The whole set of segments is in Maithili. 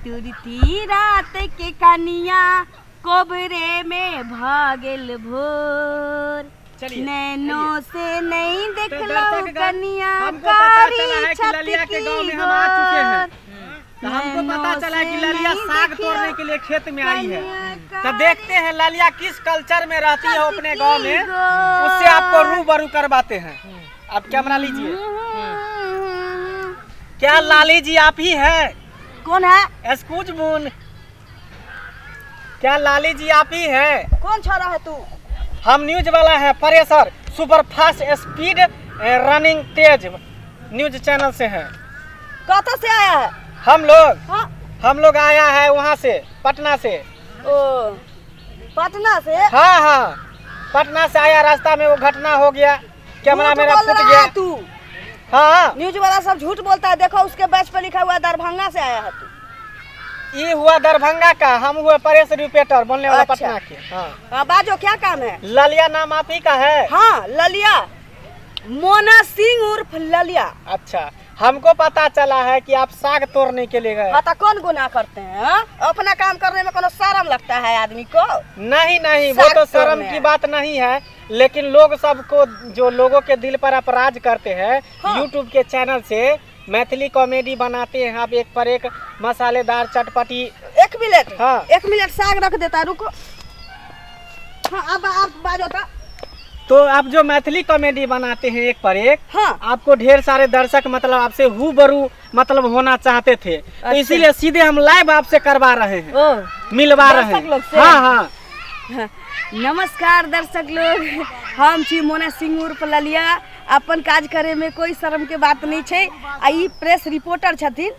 तुरती रात के कनिया कोबरे में भ गेल भोर। चलिए, नैनो से नहीं तो देखलहुँ दर्शकगण, कनिया हमको पता कारी चला है कि छत ललिया के की गांव में हम आ चुके हैं। गोर। तो हमको नैनो पता चला है कि से ललिया नहीं साग देखियो तोड़ने के लिए खेत में आई है। कनिया तो देखते हैं ललिया किस कल्चर में रहती है छत अपने की गांव में, गोर। उससे आपको रूबरू करवाते हैं। आप कैमरा लीजिए। क्या लाली जी आप ही हैं? कौन है? एक्सक्यूज मून, क्या लाली जी आप ही हैं? कौन छोरा है तू? हम न्यूज वाला है, pressure super fast speed running तेज न्यूज चैनल से हैं। कहाँ से आया है? हम लोग? हाँ। हम लोग आया है वहाँ से, पटना से। ओ, पटना से? हाँ हाँ, पटना से आया, रास्ता में वो घटना हो गया, कैमरा झूठ मेरा बोल फूट रहा गया। है तू। हाँ। न्यूज वाला सब झूठ बोलता है। देखो उसके बैच पे लिखा हुआ है दरभंगा से आया है तू। ये हुआ दरभंगा का, हम हुए परेश रिपोर्टर बोलने वाला। अच्छा। पटना के। हाँ। हाँ, बाजो, क्या काम है? ललिया नाम आप ही का है? हाँ, ललिया, मोना सिंह उर्फ ललिया। अच्छा, हमको पता चला है कि आप साग तोड़ने के लिए गए। हाँ, तो कौन गुनाह करते हैं, हाँ? अपना काम करने में कोनो शर्म लगता है आदमी को? नहीं नहीं, वो साग तो शर्म तोड़ने की आए। बात नहीं है, लेकिन लोग सबको जो लोगों के दिल पर आप राज करते हैं। हाँ। यूट्यूब के चैनल से मैथिली कॉमेडी बनाते हैं आप, एक पर एक मसालेदार चटपटी। एक मिनट। हाँ। एक मिनट, साग रख देता, रुको। हाँ, अब आप बाजो तो। तो आप जो मैथिली कॉमेडी बनाते हैं एक पर एक, हाँ। आपको ढेर सारे दर्शक मतलब आपसे हूबरू मतलब होना चाहते थे, तो इसीलिए सीधे हम लाइव आपसे करवा रहे हैं, ओ, मिलवा रहे दर्शक हैं। लोग से? हाँ हाँ। हाँ, नमस्कार दर्शक लोग, हम छी मोना सिंह उर्फ ललिया। अपन काज करे में कोई शर्म के बात नहीं छै। आ ई प्रेस रिपोर्टर छथिन,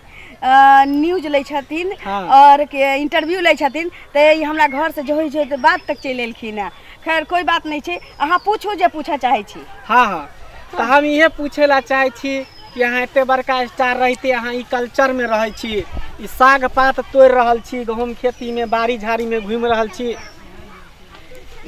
न्यूज लै छथिन। हाँ। और के इंटरव्यू लै छथिन, तऽ ई हमरा घर से जोहि जोहि बात तक चलि एलखिन हेँ। खैर, कोई बात नहीं छै, अहाँ पूछू जे पूछऽ चाहै छी। हाँ हाँ, तऽ हम इहे पूछे ला चाहै छी कि अहाँ एते बड़का स्टार रहिते अहाँ ई कल्चर में रहै छी, ई साग पात तोड़ि रहल छी, गहूँम खेती में बाड़ी झाड़ी में घूमि रहल छी।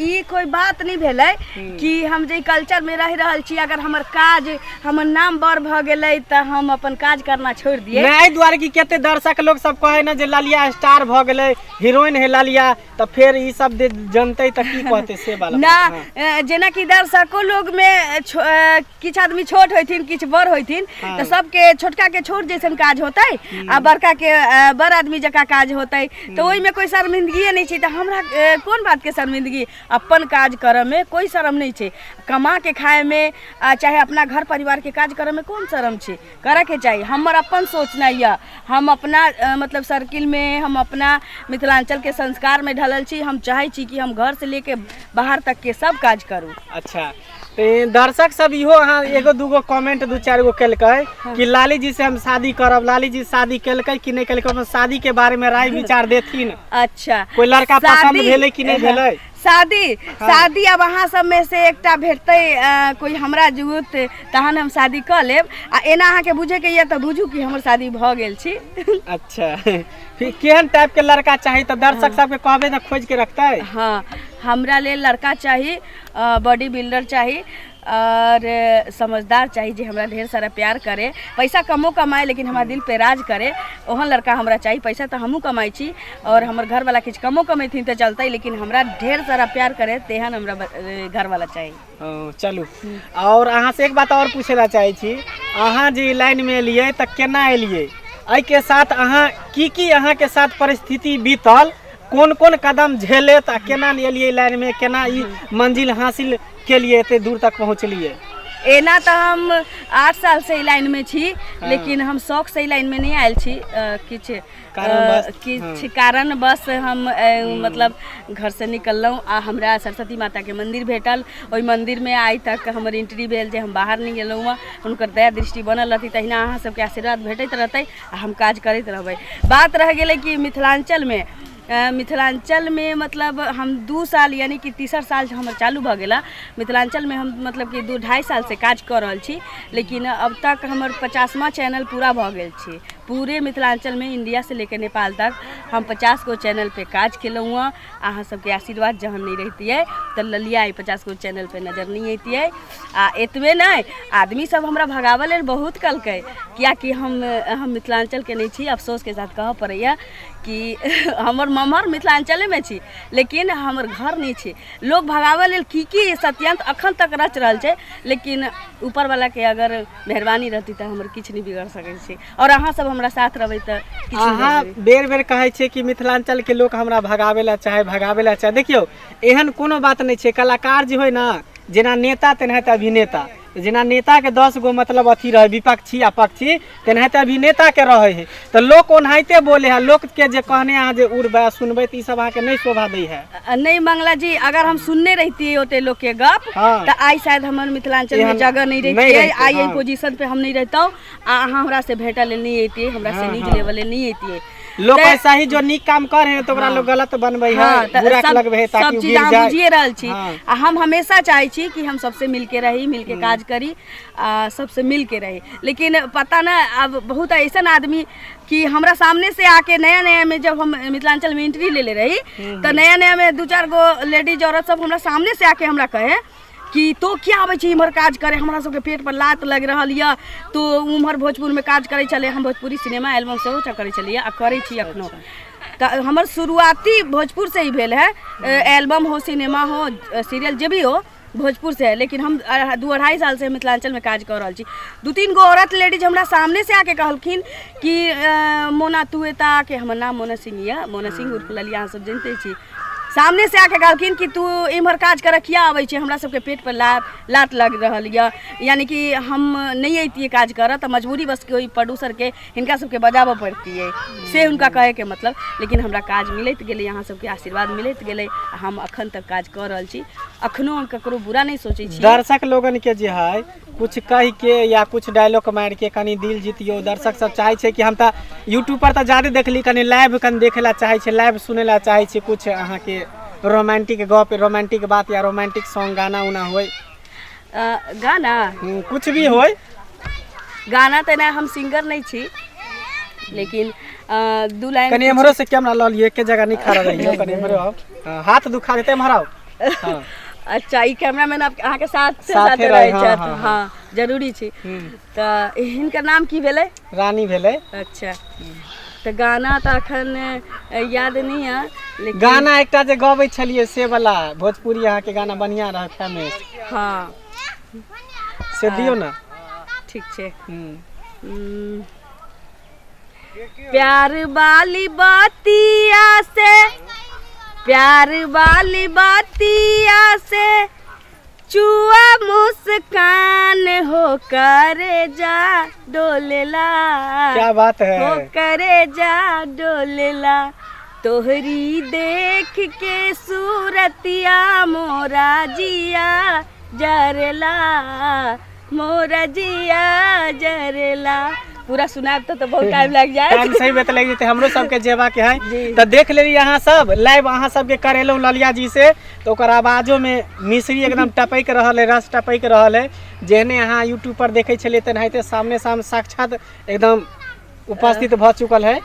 ई कोई बात नहीं भेलै कि हम जे कल्चर में रहि रहल छी, अगर हमर काज हमर नाम बड़ भऽ गेलै तऽ हम अपन काज करना छोड़ि दियै। नहि, एहि दुआरे कि कते दर्शक लोग सब कहै ने जे ललिया स्टार भऽ गेलै, हीरोइन है ललिया, तऽ फेर ई सब जे जनतै तऽ की कहतै से वाला ना। बात, हाँ। जेनाकि दर्शको लोग में किछु आदमी छोट होइथिन, किछु बड़ होइथिन। हाँ। तऽ सबके छोटका के छोट जैसन काज होतै आ बड़का के बड़ आदमी जकाँ काज होतै, तऽ ओहिमे कोइ शर्मिंदगिए नहि छै। तऽ हमरा कोन बातके शर्मिंदगी? अपन काज करऽमे कोइ शरम नहि छै। कमा के खायमे आ चाहे अपना घर परिवारके काज करऽमे कोन शरम छै? करऽके चाही। हमर अपन सोचनाइ यऽ, हम अपना मतलब सर्किलमे, हम अपना मिथिलाञ्चलके संस्कारमे ढलल छी। हम चाहै छी कि हम घरसँ लेके बाहर तकके सब काज करू। अच्छा, तऽ दर्शक सब इहो अहाँ एगो दूगो कमेंट दू चारि गो केलकै कि लाली जी से हम शादी करब, लाली जी शादी केलकै कि नहि केलकै, अपन शादी के बारे में राय विचार देथिन। अच्छा। कोई लड़का पसंद भेलै कि नहि भेलै? शादी? शादी अब अहाँ सबमे से एकटा भेटतै कोई हमरा जुगुत, तहन हम शादी कऽ लेब। आ एना अहाँके बुझैके यऽ तऽ बुझू कि हमर शादी भऽ गेल छी। अच्छा, फिर केहन टाइप के लड़का चाही? तऽ दर्शक सबके कहबै तऽ खोज के रखतै। हाँ, हमरा लेल लड़का चाही, बॉडी बिल्डर चाही और समझदार चाही, जे हमरा ढेर सारा प्यार करे, पैसा कमो कमाए लेकिन हमरा दिल पे राज करे, ओहन लड़का हमरा चाही। पैसा तऽ हमहूँ कमाइ छी और हमर घरवाला किछु कमो कमेथिन तऽ चलतै, लेकिन हमरा ढेर सारा प्यार करे तेहन हमरा घरवाला चाही। ओ, चलू, और अहाँ से एक बात और पूछे ला चाहै छी, अहाँ जे लाइन में एलियै तऽ केना एलियै? एहिके साथ अहाँ की की अहाँके साथ परिस्थिति बीतल, कोन कोन कदम झेले तऽ केना एलियै लाइन में, केना ई मंजिल हासिल केलियै, एते दूर तक पहुँचलियै? एना तऽ हम 8 सालसँ ई लाइनमे छी, लेकिन हम शौकसँ ई लाइनमे नहि आयल छी। किछु कारणवश, किछु कारणवश हम मतलब घरसँ निकललहुँ आ हमरा सरस्वती माताके मन्दिर भेटल। ओहि मन्दिरमे आइ तक हमर एंट्री भेल जे हम बाहर नहि गेलहुँ हँ। हुनकर दया दृष्टि बनल रहतै, तहिना अहाँ सबके आशीर्वाद भेटैत रहतै आ हम काज करैत रहबै। बात रहि गेलै कि मिथिलाञ्चलमे मिथिलाञ्चलमे मतलब हम 2 साल यानी कि तेसर साल हमर चालू भऽ गेल हँ। मिथिलाञ्चलमे हम मतलब कि 2-2.5 सालसँ काज कऽ रहल छी, लेकिन अब तक हमर 50वां चैनल पूरा भऽ गेल छै। पूरे मिथिलाञ्चलमे इंडियासँ लेके नेपाल तक हम 50 गो चैनल पे काज केलहुँ हँ। अहाँ सबके आशीर्वाद जहन नहि रहितियै तऽ ललिया एहि 50 गो चैनल पे नजर नहि अयतियै। आ एतबे नहि, आदमी सब हमरा भगाबऽ लेल बहुत कहलकै, किएकि हम मिथिलाञ्चलके नहि छी। अफसोसके साथ कहऽ पड़ैए कि हमर ममहर मिथिलाञ्चलेमे छी, लेकिन हमर घर नहि छी। लोक भगाबऽ लेल की की षड्यंत्र अखन तक रच रहल छै, लेकिन ऊपरवलाके अगर मेहरबानी रहती तऽ हमर किछु नहि बिगड़ सकै छै। आओर अहाँ सब हमरा साथ रहबै तऽ किछु नहि अहाँ बिगड़ै। बेर बेर कहै छियै कि मिथिलाञ्चलके लोक हमरा भगाबै लए चाहे, भगाबै लए चाहे। देखियौ, एहन कोनो बात नहि छै। कलाकार जे होइ ने, जेना नेता तेनाहिते अभिनेता। जेना नेताके 10 गो मतलब अथी रहै, विपक्षी आ पक्षी, तेनाहिते अभिनेताके रहै है। तऽ लोक ओनाहिते बोले है। लोकके जे कहने अहाँ जे उड़बै सुनबै तऽ ई सब अहाँके नहि शोभा दै है। नहि मंगला जी, अगर हम सुनने रहितियै ओते लोक के गप तऽ आइ शायद हमर मिथिलांचल में एहन जगह नहीं नहि रहितियै, रहितै, आइ एहि पोजीशन पे हम नहीं रहितहुँ आ अहाँ हमरा से भेटऽ लेल नहीं अयतियै, हमरा से न्यूज लेबऽ लेल नहीं अयतियै। लोक ऐसा ही जो नीक काम करे है तो ओकरा लोग गलत बनबै है, तऽ बुरा सब लगबै है सब ताकि ओ चीज गिर अहाँ जाए। बुझिए रहल छी। आ हम हमेशा चाहै छी कि हम सबसे मिलके रही, मिलके काज करी आ सबसे मिलके रही। लेकिन पता ना, अब बहुत ऐसन आदमी कि हमरा सामने से आके नया नया में जब हम मिथिलांचल में एंट्री लेले रही तऽ नया नया में 2-4 गो लेडीज औरत सब हमरा सामने से आके हमरा कहे कि तो किया आबै छी इम्हर काज करे, हमरा सबके पेट पर लात लागि रहल यऽ, तो उम्हर भोजपुरमे काज करै छलै। हम भोजपुरी सिनेमा एल्बम सेहो करै छलियै आ करै छी एखनो। तऽ हमर शुरुआती भोजपुर से ही भेल है, एल्बम हो, सिनेमा हो, सीरियल जे भी हो, भोजपुर से है। लेकिन हम 2-2.5 साल से मिथिलांचल में काज कऽ रहल छी। 2-3 गो औरत लेडीज हमरा सामने से आके कहलखिन कि मोना तू एतऽ आके, हमर नाम मोना सिंह यऽ, मोना सिंह उर्फ ललिया अहाँ सब जनिते छी, सामने से आके कहलखिन कि तू इम्हर काज करऽ किया अबै छी, हमरा सबके पेट पर लात लात लागि रहल यऽ। यानी कि हम नहि अइतियै काज करऽ तऽ मजबूरी बस कोइ प्रोड्यूसरके हिनका सबके बजाबऽ पड़तियै, से हुनका कहैके मतलब। लेकिन हमरा काज मिलैत गेलै, अहाँ सबके आशीर्वाद मिलैत गेलै आ हम अखन तक काज कऽ रहल छी। अखनो हम ककरो बुरा नहि सोचै छी। दर्शक लोगन के जे है कुछ कहि के या कुछ डायलॉग मारि के कनि दिल जीतियौ। दर्शक सब चाहै छै कि हम तऽ यूट्यूब पर तऽ ज्यादे देखली, कनि लाइव कनि देखै लए चाहै छै, लाइव सुनै लए चाहै छै कुछ अहाँके रोमांटिक गप, रोमांटिक बात या रोमांटिक सॉन्ग, गाना उना होय। गाना? कुछ भी होय। गाना तऽ नहि, हम सिंगर नहि छी, लेकिन 2 लाइन कनि एम्हरो से कैमरा लऽ लिअ, एके जगह नहि खड़ा रहियौ, कनि एम्हरो आउ। हाथ दुखा जेतै, एम्हर आउ। अच्छा, ई कैमरामैन अहाँके साथ साथे साथे रहै, रहै हँ, छथि। हँ, हँ, जरूरी छै। तऽ हिनकर नाम की भेलै? रानी भेलै। अच्छा, तऽ गाना तऽ अखन याद नहि यऽ, लेकिन गाना एकटा जे गबै छलियै से वाला भोजपुरी अहाँके गाना बढ़िया रहै फेमस। से दियौ ने। ठीक छै। प्यार वाली बातिया से, प्यार वाली बातिया से चुआ मुस्कान हो करे जा डोलेला। क्या बात है। हो करे जा डोलेला, तोहरी देख के सूरतिया मोरा जिया जरेला, मोरा जिया जरेला। पूरा सुनाब तऽ बहुत टाइम लागि जायत। टाइम सही बात लागि जेतै, हमरो सबके जेबाके है। जी। तऽ देख लेली अहाँ सब लाइव, अहाँ सबके करेलहुँ ललिया जी से, तऽ ओकर आवाजो में मिश्री एकदम टपकि रहल है, रस टपकि रहल है। जेहने अहाँ यूट्यूब पर देखै छलियै तेनाहिते सामने सामने साक्षात एकदम उपस्थित भऽ चुकल है।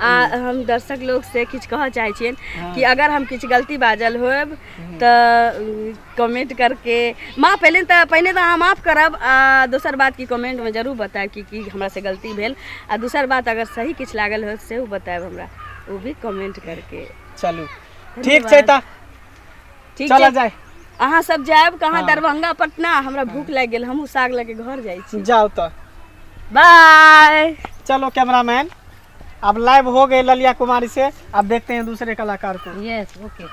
आ हम दर्शक लोग से किछु कहऽ चाहै छियनि कि अगर हम किछु गलती बाजल होयब तऽ कमेंट करके माफ, पहिले तऽ अहाँ माफ करब, आ दोसर बात कि कमेंटमे जरूर बतायब कि की हमरा से गलती भेल, आ दोसर बात अगर सही किछु लागल होय सेहो बतायब हमरा, ओ भी कमेंट करके। चलू ठीक छै तऽ ठीक चलऽ छै। जाय। अहाँ सब जायब कहाँ? दरभंगा, पटना। हमरा भूख लागि गेल, हमहूँ साग लऽ के घर जाइ छी। जाउ तऽ। बाय। चलो कैमरामैन, अब लाइव हो गए ललिया कुमारी से, अब देखते हैं दूसरे कलाकार को। Yes, okay.